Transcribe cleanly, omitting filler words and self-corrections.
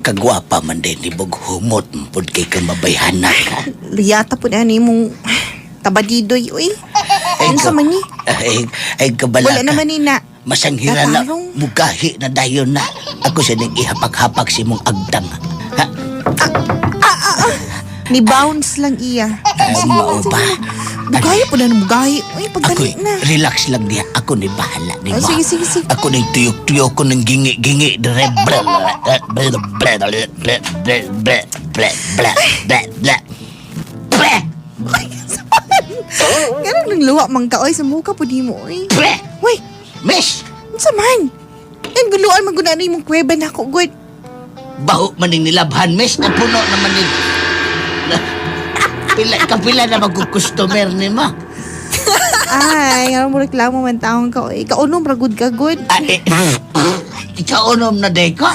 Kagwapa man din ni Bog humot pud kay ka mabayhana ka. Liyata po na mong tabadidoy, uy. Ay, Unsa man ni? Ay, ay kabala Wala ka. naman ni na. Masanghira na, Tatarong. mugahi na dayon na. Ako sa ning ihapak-hapak si mong agtang. Ha? Ni bounce lang iya. Ay, mao ba? Bugahi po na ng bugahi. Uy, Ako, pagdali na. relax lang diha. Ako ni bahala ni Oh, mo. sige, sige, sige. Ako ning tuyok-tuyok ko ng gingi-gingi. Dire, bre, bre, bre, bre, bre, bre, bre, bre, bre, bre, bre, bre. Bre, Ay, saan? Ganun nang luwa man ka, oy. Sa muka po di mo, oy. bre, Uy, miss! unsa man? Yan, guluan man guna na imong kuweba na ako, good. Baho man ning nilabhan, miss. Napuno naman ning... Pila, kapila na magkukustomer ni mo. Ay, nga mo reklamo man taon ka, oy. Kaunom ra good ka, good. Ay, eh, ikaw unom na day ko.